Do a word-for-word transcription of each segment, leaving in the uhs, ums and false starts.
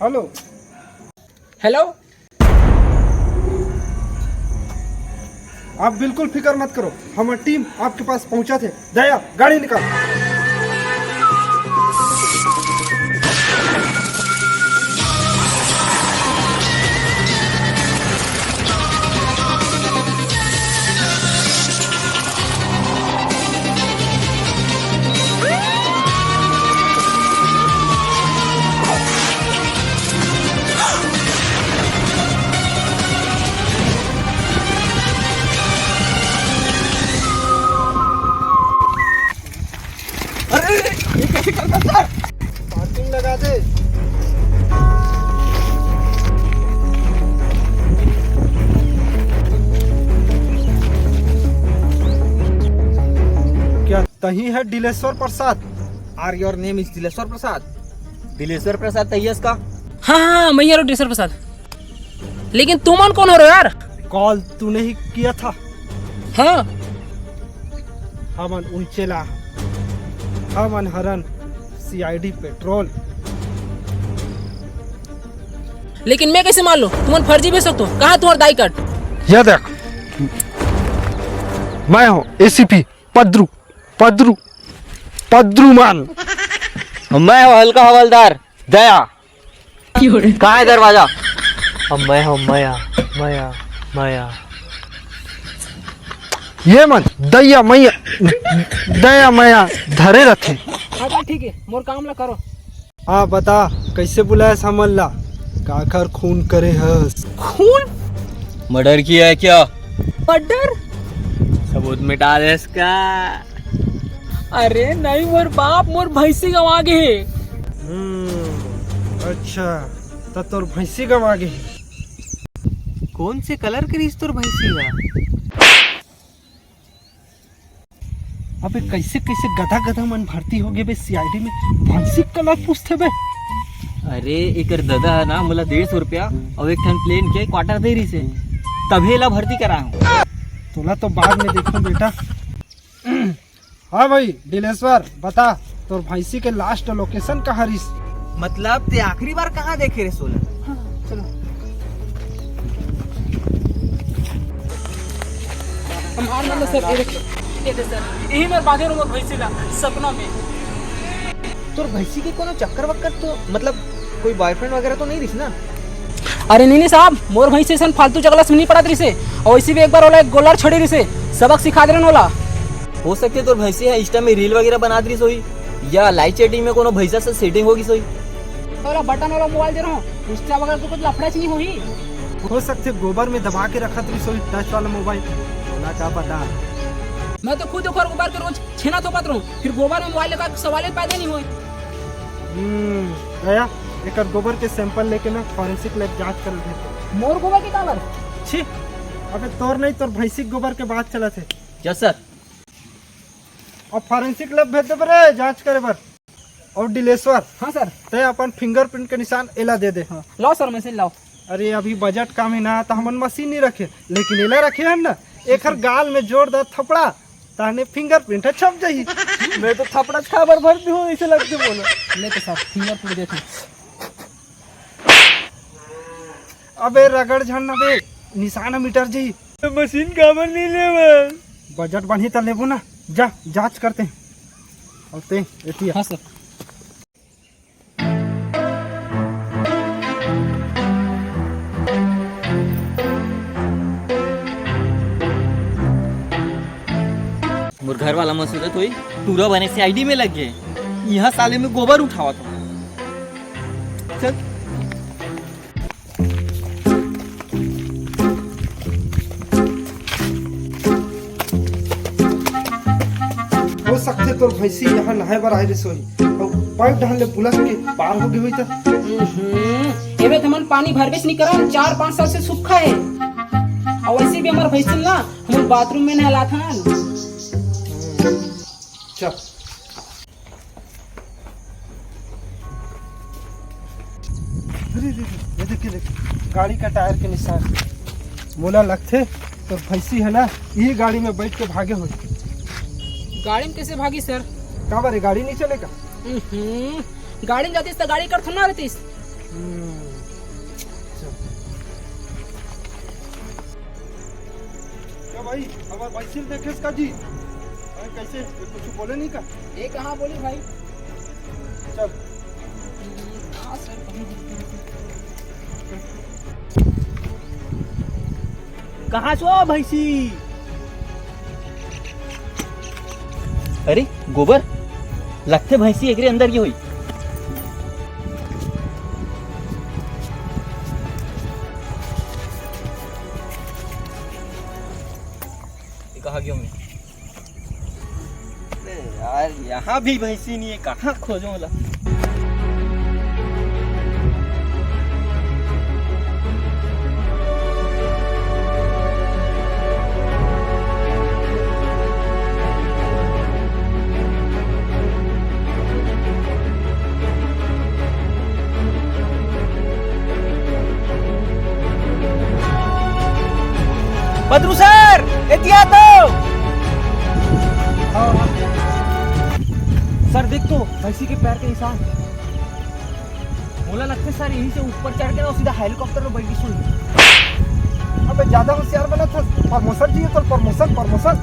Hello. Hello. आप बिल्कुल फिकर मत करो, हमर टीम आपके पास पहुंचा थे। दया, गाड़ी निकाल। अरे, ये कैसे करता सर? पार्किंग लगा दे। क्या तही है दिलेश्वर प्रसाद? Are your name is Dileshwar प्रसाद? दिलेश्वर प्रसाद तही हस का? हाँ, हाँ, हाँ, मैं ही हरो दिलेश्वर प्रसाद। लेकिन तुमन कोन हरो यार? कॉल तूने ही किया था। हाँ। हमन उनचेला, हमन हरन सीआईडी पेट्रोल। लेकिन मैं कैसे मान लो? तुमन फर्जी भी सकते हो। कहाँ तुम्हारा दाई कार्ड? ये देख, मैं हूँ एसीपी पद्रू, पद्रू, पद्रू मान। मैं हूँ हल्का हवलदार दया। कहाँ है दरवाजा? अब मैं हूँ मया, मया, मया। ये मन दया मैया, दया मैया धरे रथे। हाँ, चल ठीक है, मोर काम ला करो। हाँ, बता, कैसे बुलायस हमन ला? काखर खून करे हस? खून? मर्डर किया है क्या? मर्डर? सबूत मिटा दे इसका। अरे नहीं, मोर बाप मोर भैंसी गंवा गे हे। हम्म, अच्छा, त तोर भैंसी गंवा गे हे। कौन से कलर के रहिस तोर भैंसी ला? अबे, कैसे कैसे गधा गधा मन भर्ती हो गए बे सीआईडी में? भैंसी कलर पूछते बे। अरे, एकर ददा ह ना मोला डेढ़ सौ रुपया अउ एक ठन प्लेन के क्वार्टर दे रहिस हे, तभे ला भर्ती कराए हूँ। तोला तो बाद में देखो बेटा। हाँ भाई दिलेश्वर, बता, तोर भैंसी के लास्ट लोकेशन कहाँ रिस? मतलब ते आखिरी बार कहाँ देखे रे सोला? हाँ, चलो। हमार मतलब सर, ये देखिए, ये दे सर, यही मेरे बांधे रहो भैंसी ला सपना में। तोर भैंसी के कोनो चक्कर वक्कर तो, मतलब कोई बॉयफ्रेंड वगैरह तो नहीं रिस ना? अरे नहीं नहीं साहब, मोर भैंसी ऐसन फालतू चकलस में नहीं पड़त रिसे। और वैसे भी एक बार ओला एक गोलर छड़ी रिसे, सबक सिखा दे रहे ओला। हो सकथे तोर भैंसी ह इंस्टा में रील वगैरह बनात रिस होही, या लाइव चैटिंग में कोनो भैंसा से सेटिंग हो गिस होही। ओला बटन वाला मोबाइल दे रहा हूँ, इंस्टा वगैरह तो कुछ लफड़ा नहीं होही। हो सकथे गोबर में दबा के रखत रिस होही टच वाला मोबाइल, ओला का पता। मैं तो खुद ओकर गोबर के रोज छेना थोपत रहूं, फिर गोबर में मोबाइल लगा के सवाल ही पैदा नहीं होए। हम्म, गया, एकर गोबर के सैंपल लेके ना फॉरेंसिक लैब जांच कर लेते। मोर गोबर के काबर? छी, अबे तोर नहीं, तोर भैंसी के गोबर के बात चलत हे। Yes sir. अब फॉरेंसिक लैब भेज देबे रे जांच करे बर। और डिलेश्वर, हाँ सर। तय अपन फिंगरप्रिंट के निशान एला दे दे। हाँ, लाओ सर, मशीन लाओ। अरे अभी बजट कम है ना, तो हमन मशीन नहीं रखे, लेकिन एला रखे हन ना, एकर गाल में जोरदार थपड़ा, ताने फिंगरप्रिंट ह छप जाही। मैं तो थपड़ा खा बर भर दूं, ऐसे लगते बोलो। ले तो सर, फिंगरप्रिंट देखो। अबे रगड़ झन ना बे, निशान ह मिटर जाही। तो मशीन काबर नहीं लेवा? बजट बढ़ी त लेबो ना, जा जांच करते हैं। और ते एतिया। हाँ सर। मोर घर वाला मन सोचत होही, टूरा बने सीआईडी में लग गए, यहाँ साले में गोबर उठावत हो। चल। हो सकथे तोर भैंसी यहाँ नहाए बर आए रहिस होही, अउ पाइप डहन ले बुलक के पार हो गे होही त। हम्म, एमे त हमन पानी भरबेच नहीं करन, चार पाँच साल से सूखा है। और वैसे भी हमार भैंसी ना, हमन बाथरूम में नहलाथन। चल। अरे, अरे, अरे, ये देख, ये देख, गाड़ी का टायर के निशान। मोला लगथे तोर भैंसी है ना, यही गाड़ी में बैठ के भागे होही। गाड़ी में कैसे भागी सर? काबर रे, गाड़ी नहीं चले का? हम्म, गाड़ी में जातीस त गाड़ी कर थोड़ा ना रहतीस। हम्म, चल। क्या भाई, हमार भैंसिल देखेस का जी? भाई, कैसे, ये कुछ बोले नहीं का? ये कहाँ बोली भाई? चल। हाँ सर। कहाँ से हो भैंसी? अरे गोबर, लगथे भैंसी एकरे अंदर गे होही। ये कहाँ गे होही? अरे यार, यहाँ भी भैंसी नहीं है, कहाँ खोजों ला? बदरू सर, एतिया तो। सर, देख तो, भैंसी के पैर के निशान। मोला लगथे सर, यहीं से ऊपर चढ़ के ना सीधा हेलीकॉप्टर में बैठ के सुन। अबे, ज्यादा होशियार बनत हस। प्रमोशन चाहिए तो प्रमोशन, प्रमोशन।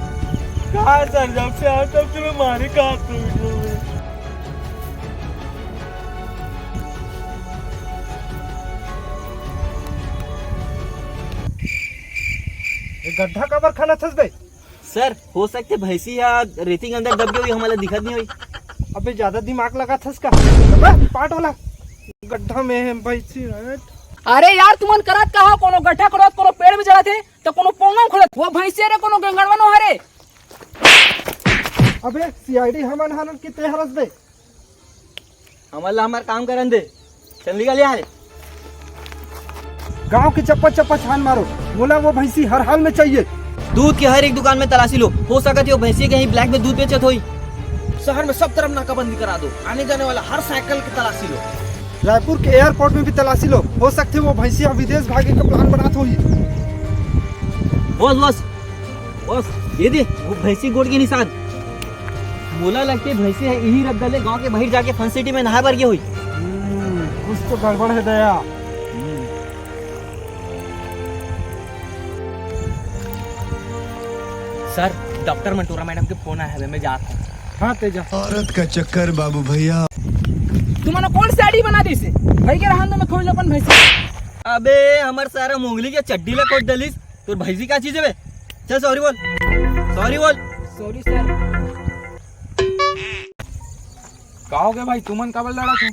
कहाँ सर, जब से आप सबसे मैं मारे का हाथ टूट गया। ये गड्ढा काबर खनत हस बे? सर, हो सकथे भैंसी हा रेती के अंदर दब गे होही, हमन ला दिखत नहीं होही। अबे, ज्यादा दिमाग लगाथस का? अबे, पाट वाला गड्ढा में है भैंसी, हट। अरे यार, तुमन करत का हो? कोनो गड्ढा खोदत, कोनो पेड़ में चढ़त हे, तो कोनो पोंगा में खोदत। वो भैंसी रे, कोनो गेंगड़वा नो हरे। अबे, सीआईडी हमन हरन कि ते हरस बे? हमन ला हमर काम करन दे। चल निकल यहाँ ले। गांव के चप्पा चप्पा छान मारो, मोला वो भैंसी हर हाल में चाहिए। दूध के हर एक दुकान में तलाशी लो, हो सकत हे वो भैंसी कहीं ब्लैक में दूध बेचत होही। शहर में सब तरफ नाकाबंदी करा दो, आने जाने वाला हर साइकिल की तलाशी लो। रायपुर के एयरपोर्ट में भी तलाशी लो, हो सकथे वो भैंसी अब विदेश भागे का प्लान बनात होही। बॉस, बॉस, बॉस, ये दे, वो भैंसी गोड़ के निशान। मोला लगथे भैंसी ह इही रद्दा ले गांव के बाहिर जाके फन सिटी में नहाए बर गे होही। हम्म, कुछ तो गड़बड़ है दया। सर, डॉक्टर मंटोरा मैडम के फोन आए हवे, मैं जात हूँ। हाँ, तेजा। औरत का चक्कर बाबू भैया। तुमन कोन सीआईडी बना दिस? भाई के रहन दो, मैं खोज लो अपन भैंसी। अबे, हमर सारा मुंगली के चड्डी ला खोज डलिस। तोर भैंसी का चीज है बे? चल सॉरी बोल, सॉरी बोल। Sorry sir. का हो गया भाई, तुमन काबर लड़त हो?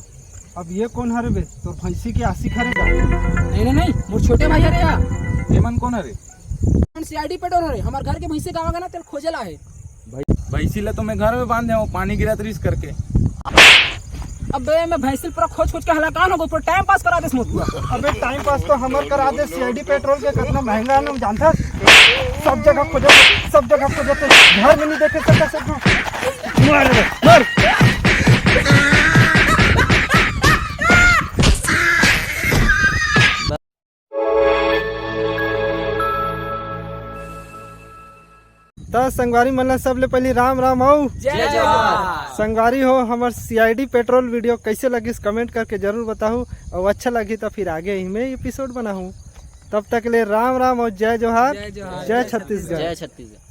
अब ये कोन हरे बे? तोर भैंसी के आशिक हरे का? नहीं, नहीं, नहीं, मोर छोटे भाई हरे यार। ये मन कोन हरे? सीआईडी पेट्रोल हरे, हमर घर के भैंसी गाँव गए ना, तेल खोजे ला है। भाई, भैंसी ला तो मैं घर में बांधे हूँ, पानी गिरत रिस करके। अबे, मैं भैंसी पूरा खोज खोज के हलाकान हो गो, पूरा टाइम पास करा देस मोर पूरा। अबे, टाइम पास तो हमर करा दे, सीआईडी पेट्रोल के कितना महंगा है, जानता? सब जगह खोजत, सब जगह खोजत, घर में नहीं देखे सकता सब। मार रे, मार। त संगवारी मन ला सबले पहली राम राम अउ जय जोहार। संगवारी हो, हमर सीआईडी पेट्रोल वीडियो कैसे लगिस, कमेंट करके जरूर बताहू, अउ अच्छा लगी त फिर आगे इमे एपिसोड बनाहू। तब तक ले राम राम अउ जय जोहार, जय जोहार, जय जय छत्तीसगढ़। जय छत्तीसगढ़।